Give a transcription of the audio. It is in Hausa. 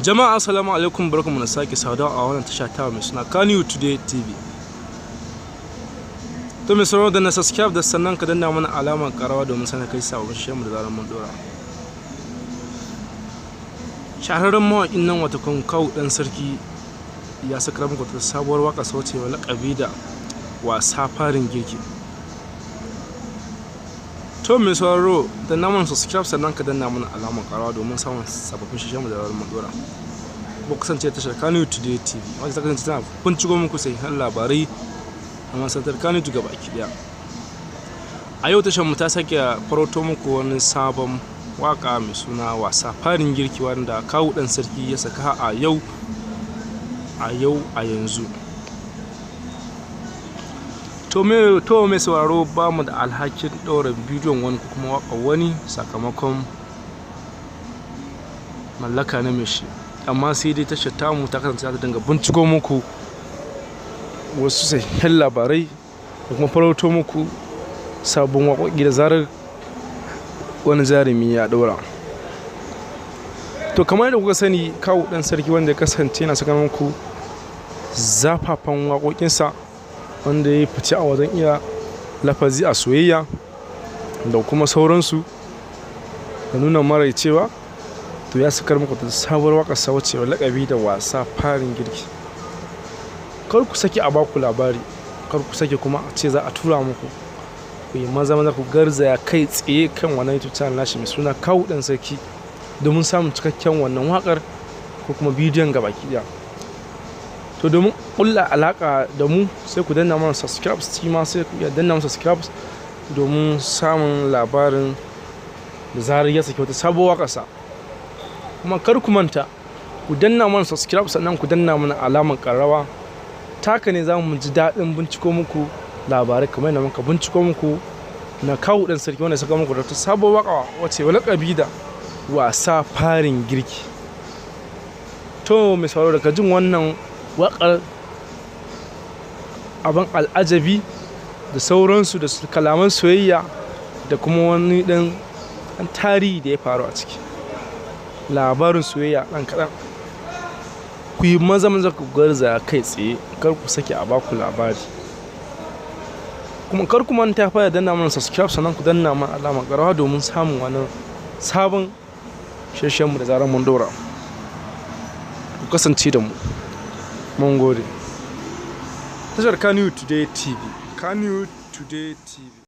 Jama'a, assalamu alaikum, barkamu da sake saduwa a wannan tasha ta mai suna Kano Today TV. To mai sauraro, da na subscribe da sannan ka danna mana alamar karawa domin sanar kai sabon shirin da zarar mun dora. Shahararren mawaƙin nan, wato kan Kawu Dan Sarki, ya saka muku ta sabuwar waka saucewa laƙabi da "Wasa Farin Girki". To mai sauraro, danna mana subscribe, sannan ka danna mana alamar karawa domin samun sababbin shirin da zarar mun dora. Kuma kasance tashar Kano Today TV wanda ta kasance tana binciko muku sahihan labarai a masana'antar Kano gaba baki daya. A yau tashar mu ta sake farauto muku wani sabon waka mai suna "Wasa Farin Girki", wanda Kawu Dan Sarki ya saka a yau, a yau, a yanzu. To mai sauraro, ba mu da alhakin ɗaura bidiyon wani ko kuma waƙar wani sakamakon mallaka na mai shi, amma sai dai tashar tamu ta kasance za ta dinga binciko muku wasu sahihan labarai da kuma farauto muku sabon waƙoƙi da zarar wani jarumi ya ɗaura. To kamar yadda kuka sani, Kawu Dan Sarki, wanda ya kasance yana saka muku zafafan waƙoƙinsa, wanda ya fice a wajen iya lafazi a soyayya da kuma sauransu da nuna mara cewa, to ya sakar muku da sabuwar waƙar sa wacce laƙabi da "Wasa Farin Girki". Kar ku sake a baku labari, kar ku sake kuma a ce za a tura muku. Ku yi maza maza ku garzaya kai tsaye kan wannan YouTube channel nashi mai suna Kawu Dan Sarki domin samun cikakken wannan waƙar ko kuma bidiyon gabaki ɗaya. To domin ƙulla alaƙa da mu, sai ku danna mana subscribe, shi ma sai ku iya danna mana subscribe domin samun labarin da zarar ya saki wata sabuwar waƙarsa. Kuma kar ku manta ku danna mana subscribe, sannan ku danna mana alamar ƙararrawa. Taka ne za mu ji daɗin binciko muku labarai kamar yadda muka binciko muku na Kawu Dan Sarki, wanda saka muku da wata sabuwar waƙa wacce laƙabi da "Wasa Farin Girki". To mai sauraro, daga jin wannan waƙar, abin al'ajabi da sauransu da kalaman soyayya da kuma wani ɗan tarihi da ya faru a ciki. Labarin soyayya ɗan kaɗan. Ku yi maza maza ku garzaya kai tsaye, kar ku sake a baku labari. Kuma kar ku manta fa da danna mana subscribe, sannan ku danna mana alamar ƙararrawa domin samun wani sabon shirye mu da zarar mun ɗora. Ku kasance da mu. Mun gode. Tashar Kano Today TV. Kano Today TV.